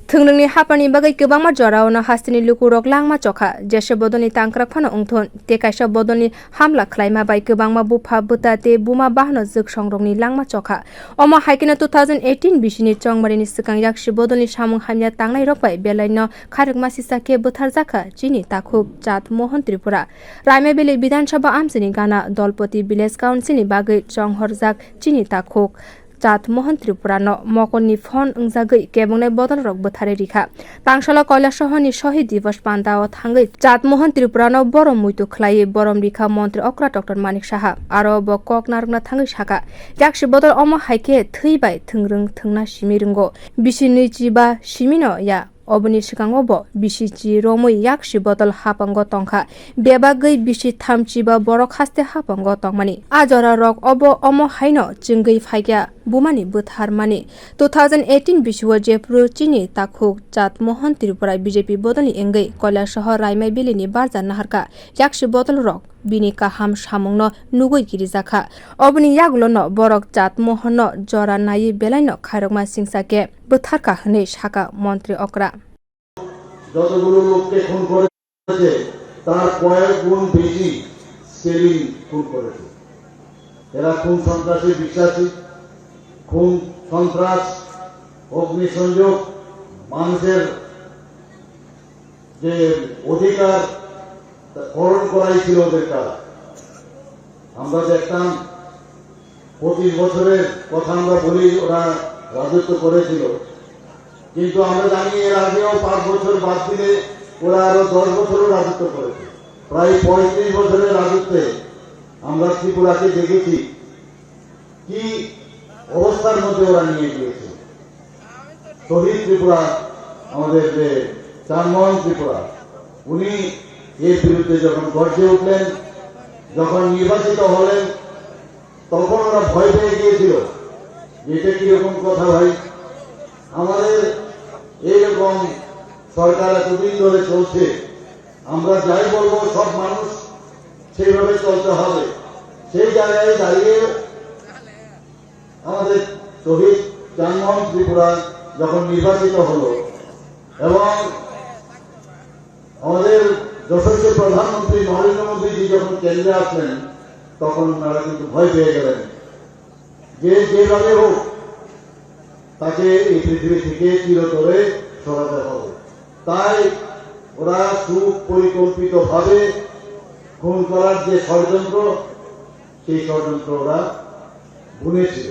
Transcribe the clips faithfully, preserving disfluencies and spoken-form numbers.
Thwngrwngni haphangni bagwi kwbangma jorao no hasteni lukurok langma chokha, jesa bodolni tangkrak phano wngthun, tei kaisa bodolni hamla khlaima bai kwbangma bupha bwta tei buma bahno jwksongrokni langma chokha. Omo hai kheno two thousand eighteen bisini chongmarini swkang yaksi bodolni samung hamya tangnairok bai belaino khairokma sisa khe bwtharjakha chini takhuk Chat Mohan Tripura. Raima Valley Bidhan Sabha amchaini gana Dolpati Village Council ni bagwi chonghorjak chini takhuk Chat Mohan Tripura no mokolni phone wngjagwi kebongnai bodolrok bwtharwi rikha. Tangsalo Kailasahani Shohid Divas panda o thangwi Chat Mohan Tripura no borom muitu khlaiwi borom rikha Montri Okra Doctor Manik Saha. Aro bo kok narwkna thangwi sakha, yaksi bodol omo hai khe thwi bai thwngrwng thwngna simi rwngo. Bisi nwi chi ba simi no ya. Oboni swkango bo bisi chi romwi yaksi bodol haphango tongkha. Bebagwi bisi thamchi ba borok haste haphango tongmani. A jorarok obo omo haino chwngwi phaikha bumani bwtharmani. Two thousand eighteen bisio jephru chini takhuk Chat Mohan Tripura B J P bodolni wngwi Kailasahar Raima Valley ni barja naharkha yaksi bodolrok bini kaham samungno nugwi kirijakha. Oboni yagulono borok Chat Mohanno jora naiwi belaino khairokma singsa khe bwtharkha hwnwi sakha Montri Okra. যতগুলো লোককে খুন করেছে, তার কয়েক গুণ বেশি স্টেলিন খুন করেছে। এরা খুন সন্ত্রাসে বিশ্বাসী, খুন সন্ত্রাস, অগ্নিসংযোগ, মানুষের যে অধিকার, তা হরণ করাই ছিল ওদের কাজ। আমরা দেখতাম, পঁচিশ বছরের কথা আমরা বলি, ওরা রাজত্ব করেছিল, কিন্তু আমরা জানি এর আগেও পাঁচ বছর বাদ দিলে ওরা আরো দশ বছরও রাজত্ব করেছে। প্রায় পঁয়ত্রিশ বছরের রাজত্বে আমরা ত্রিপুরাকে দেখেছি কি অবস্থার মধ্যে ওরা নিয়ে গিয়েছে। শহীদ ত্রিপুরা, আমাদের যে চানমোহন ত্রিপুরা, উনি এর বিরুদ্ধে যখন গর্জে উঠলেন, যখন নির্বাচিত হলেন, তখন ওরা ভয় পেয়ে গিয়েছিল যে এটা কিরকম কথা ভাই, আমাদের এইরকম সরকার এতদিন ধরে চলছে, আমরা যাই বলবো সব মানুষ সেইভাবে চলতে হবে। সেই জায়গায় দাঁড়িয়ে আমাদের শহীদ চানমোহন ত্রিপুরা যখন নির্বাচিত হলো এবং আমাদের যশস্বী প্রধানমন্ত্রী নরেন্দ্র মোদীজি যখন কেন্দ্রে আসলেন, তখন ওনারা কিন্তু ভয় পেয়ে গেলেন যে যেভাবে হোক তাকে এই পৃথিবী থেকে চিরতরে সরাতে হবে। তাই ওরা সুপরিকল্পিতভাবে খুন করার যে ষড়যন্ত্র, সেই ষড়যন্ত্র ওরা বুনেছিল।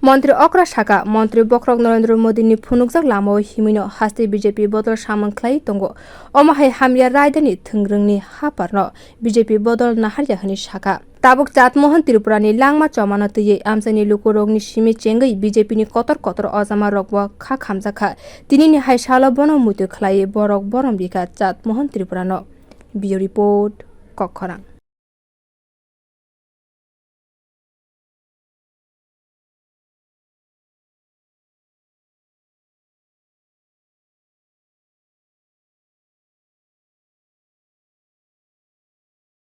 Montri Okra saka, Montri bokhorok Narendra Modi ni phunukjak lamao himwino haste B J P bodol samung khlai tongo. Omo hai hamya raidani thwngrwngni hapharno B J P bodol naharya hwnwi saka. Tabuk Chatmohan Tripurani langma chomano twiwi amchaini lukurokni simi chengwi B J P ni kotor kotor ojamarokbo kha khamjakha. Tinini hai salo bono muitu khlaiwi borok borom rikha Chatmohan Tripurano. Bureau Report, Kokkhorang.